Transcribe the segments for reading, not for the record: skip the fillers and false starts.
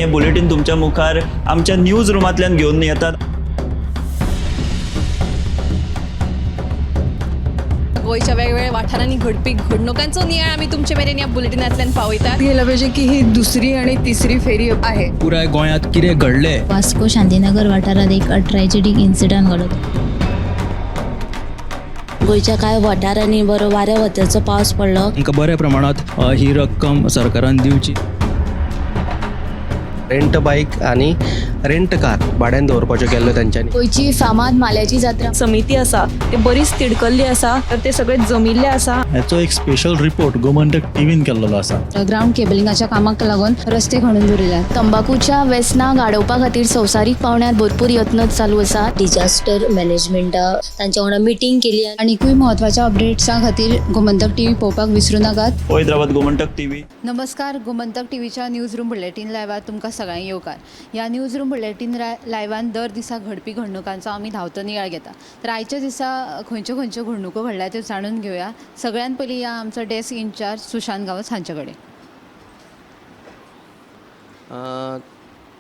हें बुलेटीन तुमच्या मुखार आमच्या न्यूज रुमांतल्यान घेवन येतात. गोंयच्या वेगवेगळ्या वाठारांनी घडपी घडणुकांचो नियाळ आमी तुमचे मेरेन ह्या बुलेटिनांतल्यान पावयतात. गेलं पाहिजे की ही दुसरी आणि तिसरी फेरी आहे. पुराय गोंयांत कितें घडलें. वास्को शांतीनगर वाठारांत एक ट्रॅजेडीक इन्सिडंट घडलो. गोंयच्या कांय वाठारांनी बरो वाऱ्या वताचो पावस पडलो. तांकां बऱ्या प्रमाणांत ही रक्कम सरकारान दिवची. रेंट बायक आनी रेंट कार भाड्यान दवरपाच्यो केल्ल्यो तेंच्यांनी. गोंयची फामाद माल्याची जात्रा. समिती आसा ते बरीच तिडकल्ली आसा, तर ते सगळे जमिल्ले आसा. हाचो एक स्पेशल रिपोर्ट गोमंतक टीव्हीन केल्लो आसा. ग्रावंड केबलिंगाच्या कामाक लागून रस्ते खणून दवरिल्यात. तंबाकूच्या वेसनाक आडोवपा खातीर संवसारीक पावंड्यार भरपूर यत्न चालू आसा. डिजास्टर मॅनेजमेंटा तांच्या वांगडा मिटींग केली. आनिकूय म्हत्वाच्या अपडेट्सां खातीर गोमंतक टीव्ही पळोवपाक विसरूं नाकात. पळयत रावात गोमंतक टीव्ही. नमस्कार, गोमंतक टीव्हीच्या न्यूज रूम बुलेटीन लायव्हात तुमकां सगळ्यांक येवकार. ह्या न्यूज रूम बुलेटीन लायव्हान दर दिसा घडपी घडणुकांचो आमी धांवतो नियाळ घेता. तर आयच्या दिसा खंयच्यो खंयच्यो घडणुको घडल्या त्यो जाणून घेवया. सगळ्यान पयलीं या आमचो डेस्क इन्चार्ज सुशांत गांवस हांचे कडेन.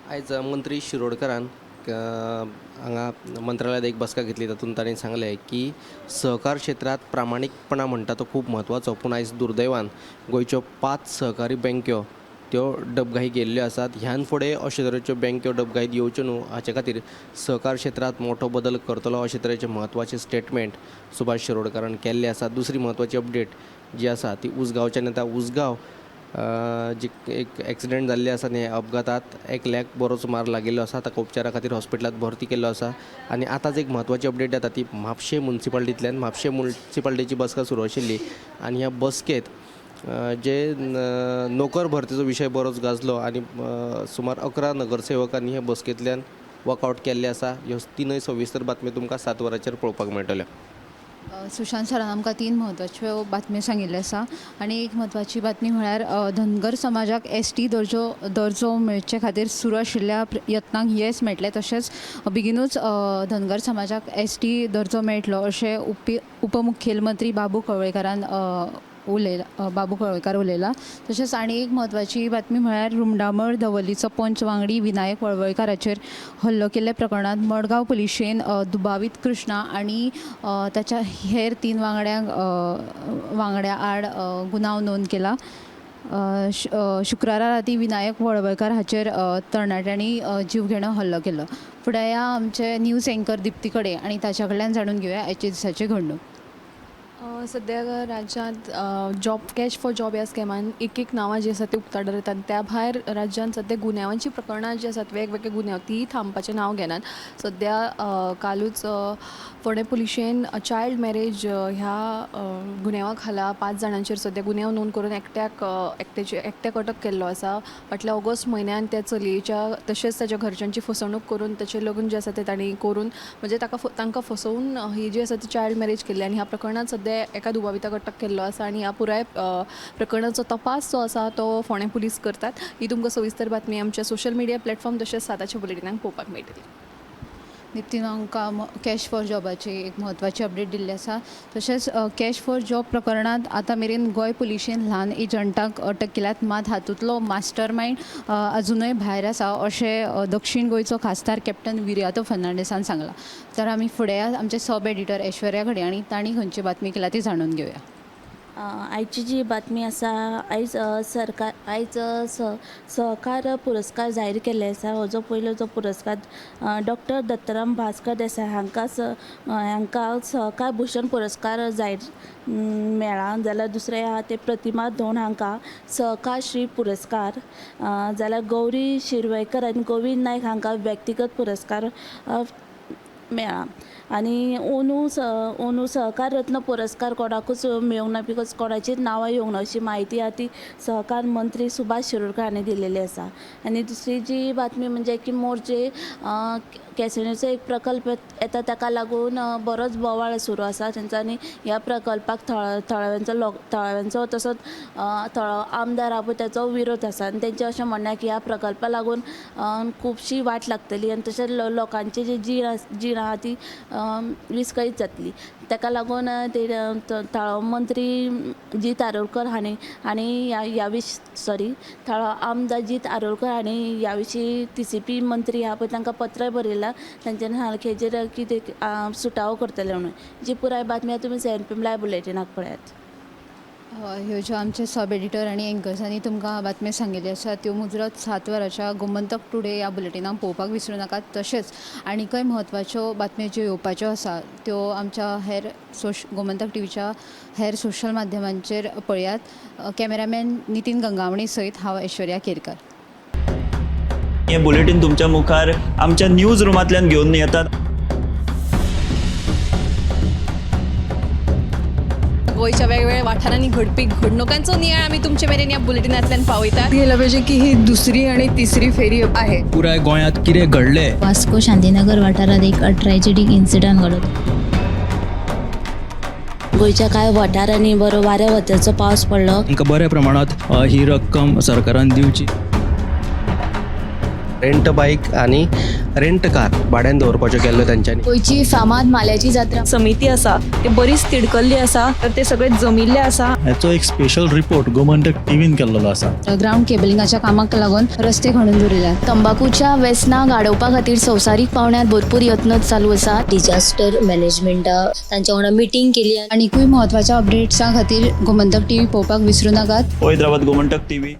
आयज मंत्री शिरोडकरान हांगा मंत्रालयांत एक बसका घेतली. तातूंत तांणी सांगलें की सहकार क्षेत्रांत प्रामाणीकपणा म्हणटा तो खूब म्हत्वाचो, पूण आयज दुर्दैवान गोंयच्यो 5 सहकारी बँक्यो त्यो डबघाई गेल्ल्यो आसात. ह्यान फुडें अशे तरेच्यो बँक्यो डबघाईत येवच्यो न्हू हाचे खातीर सहकार क्षेत्रांत मोठो बदल करतलो अशे तरेचें म्हत्वाचें स्टेटमेंट सुभाष शिरोडकारान केल्लें आसा. दुसरी म्हत्वाची अपडेट जी आसा ती उसगांवच्यान येता. उसगांव जी एक एक्सिडंट जाल्ले आसा न्ही, अपघातांत एकल्याक बरोच मार लागिल्लो आसा, ताका उपचारा खातीर हॉस्पिटलांत भरती केल्लो आसा. आनी आतांच एक म्हत्वाची अपडेट येता ती म्हापशें मुन्सिपाल्टींतल्यान. म्हापशें मुन्सिपाल्टीची बसका सुरू आशिल्ली आनी ह्या बसकेंत जे नोकर भरतीचो विशय बरोच गाजलो आनी सुमार 11 नगरसेवकांनी ह्या बसकेंतल्यान वॉकआवट केल्लें आसा. ह्यो तिनूय सविस्तर बातम्यो तुमकां 7 वरांचेर पळोवपाक मेळटल्यो. सुशांत सरान आमकां 3 म्हत्वाच्यो बातम्यो सांगिल्ल्यो आसा आनी एक म्हत्वाची बातमी म्हळ्यार धनगर समाजाक एस टी दर्जो मेळचे खातीर सुरू आशिल्ल्या यत्नांक येस मेळटलें. तशेंच बेगिनूच धनगर समाजाक एस टी दर्जो मेळटलो अशें उपमुखेलमंत्री बाबू कवळेकारान बाबू कवळेकार उलयला. तशेंच आनी एक म्हत्वाची बातमी म्हळ्यार रुमडामळ दवर्लीचो पंच वांगडी विनायक वळवळकाराचेर हल्लो केल्ल्या प्रकरणांत मडगांव पुलिशेन दुबावीत कृष्णा आनी ताच्या हेर 3 वांगड्या आड गुन्यांव नोंद केला. शुक्रारा राती विनायक वळवळकार हाचेर तरणाट्यांनी जीवघेणो हल्लो केलो. फुडें या आमचे न्यूज एंकर दिप्ती कडेन आनी ताच्या कडल्यान जाणून घेवया आयच्या दिसाची घडणूक. सद्या राज्यांत जॉब कॅश फॉर जॉब ह्या स्कॅमान एक एक नांवां जीं आसा ती उक्ताडार येतात. त्या भायर राज्यांत सद्या गुन्यांवांची प्रकरणां जीं आसात, वेगवेगळे गुन्यांव, तीय थांबपाचें नांव घेनात. सद्या कालूच फोंडें पुलिशेन चायल्ड मॅरेज ह्या गुन्यांवा खाला 5 जाणांचेर सद्या गुन्यांव नोंद करून एकट्याक अटक केल्लो आसा. फाटल्या ऑगस्ट म्हयन्यान त्या चलयेच्या तशेंच ताच्या घरच्यांची फसवणूक करून ताचें लग्न जें आसा तें तांणी करून म्हणजे तांकां फसोवन ही जी आसा ती चायल्ड मॅरेज केल्ली आनी ह्या प्रकरणांत सद्या एका दुबाविताक अटक केल्लो आसा आनी ह्या पुराय प्रकरणाचो तपास जो आसा तो फोंडें पुलीस करतात. ही तुमकां सविस्तर बातमी आमच्या सोशल मिडिया प्लॅटफॉर्म तशेंच 7 बुलेटिनाक पळोवपाक मेळटली. नितीन आमकां कॅश फॉर जॉबाची एक म्हत्वाची अपडेट दिल्ली आसा. तशेंच कॅश फॉर जॉब प्रकरणांत आतां मेरेन गोंय पुलिशेन ल्हान एजंटांक अटक केल्यात, मात हातूंतलो मास्टर मायंड अजुनूय भायर आसा अशें दक्षीण गोंयचो खासदार कॅप्टन विरियातो फर्नांडीसान सांगलां. तर आमी फुडें आमचे सब एडिटर ऐश्वर्या कडेन आनी तांणी खंयची बातमी केल्या ती जाणून घेवया. आयची जी बातमी आसा, आयज सरकार आयज सहकार पुरस्कार जाहीर केल्ले आसा. हो जो पयलो जो पुरस्कार डॉक्टर दत्तराम भास्कर देसाय हांकां सहकार भूषण पुरस्कार जाहीर मेळ्ळा. जाल्यार दुसरें आहा ते प्रतिमा धोंड हांकां सहकार श्री पुरस्कार, जाल्यार गौरी शिरवयकर आनी गोविंद नायक हांकां व्यक्तिगत पुरस्कार मेळ्ळा. आनी अंदू सहकार रत्न पुरस्कार कोणाकूच मेळूंक ना, because कोणाचीच नांवां येवंक ना अशी म्हायती आहा ती सहकार मंत्री सुभाष शिरोडकर हांणी दिलेली आसा. आनी दुसरी जी बातमी म्हणजे की मोरजे कॅसिनोचो एक प्रकल्प येता ताका लागून बरोच बोवाळ सुरू आसा तेंचो आनी ह्या प्रकल्पाक थळाव्यांचो तसोच थळावो आमदार आहा पळय ताचो विरोध आसा आनी तेंचें अशें म्हणणें की ह्या प्रकल्पा लागून खुबशी वाट लागतली आनी तशेंच लोकांची जी जीण आहा ती विस्कळीत जातली. ताका लागून ते थळावो मंत्री जीत आरोलकर हांणी हांणी ह्या विश सॉरी थळावो आमदार जीत आरोलकर हांणी ह्या विशीं टीसीपी मंत्री आहा पळय तांकां पत्रय बरयलां. तांच्यानी सांगलां की हेजेर कितें सुटावो करतले म्हणून. जी पुराय बातमी आहा तुमी 7 PM live बुलेटिनाक पळयात. ह्यो ज्यो आमचे सब एडिटर आनी एंकर्सांनी तुमकां बातम्यो सांगिल्ल्यो आसा त्यो मुजरत 7 वरांच्या गोमंतक टुडे ह्या बुलेटिनाक पळोवपाक विसरूं नाकात. तशेंच आनीकय म्हत्वाच्यो बातम्यो ज्यो येवपाच्यो आसा त्यो आमच्या हेर गोमंतक टीव्हीच्या हेर सोशल माध्यमांचेर पळयात. कॅमेरामॅन नितीन गंगावणे सयत हांव ऐश्वर्या केरकर. हें बुलेटीन तुमच्या मुखार आमच्या न्यूज रुमांतल्यान घेवन येतात. गोंयच्या वेगवेगळ्या वाठारांनी घडपी घडणुकांचो नियाळ आमी तुमचे मेरेन ह्या बुलेटिनांतल्यान पावयतात. गेलं पाहिजे की ही दुसरी आणि तिसरी फेरी आहे. पुराय गोंयांत कितें घडलें वास्को शांतीनगर वाठारात एक ट्रॅजेडीक इन्सिडंट घडलो. गोंयच्या कांय वाठारांनी बरो वाऱ्या वताचो पावस पडलो. तांकां बऱ्या प्रमाणांत ही रक्कम सरकारान दिवची. रेंट बायक आनी रेंट कार भाड्यान दवरपाच्यो केल्ल्यो तांच्यांनी. गोंयची फामाद माल्याची जात्रा समिती आसा ते बरीच तिडकल्ली आसा, तर ते सगळे जमिल्ले आसा. हाचो एक स्पेशल रिपोर्ट गोमंतक टीव्हीन केल्लो आसा. ग्रावंड केबलिंगाच्या कामाक लागून रस्ते खणून दवरिल्यात. तंबाखूच्या वेसनाक आडोवपा खातीर संवसारीक पावंड्यार भरपूर यत्न चालू आसा. डिजास्टर मॅनेजमेंटा तांच्या वांगडा मिटींग केली. आनीकूय म्हत्वाच्या अपडेट्सां खातीर गोमंतक टीव्ही पळोवपाक विसरूं नाकात. पळयत रावात गोमंतक टीव्ही.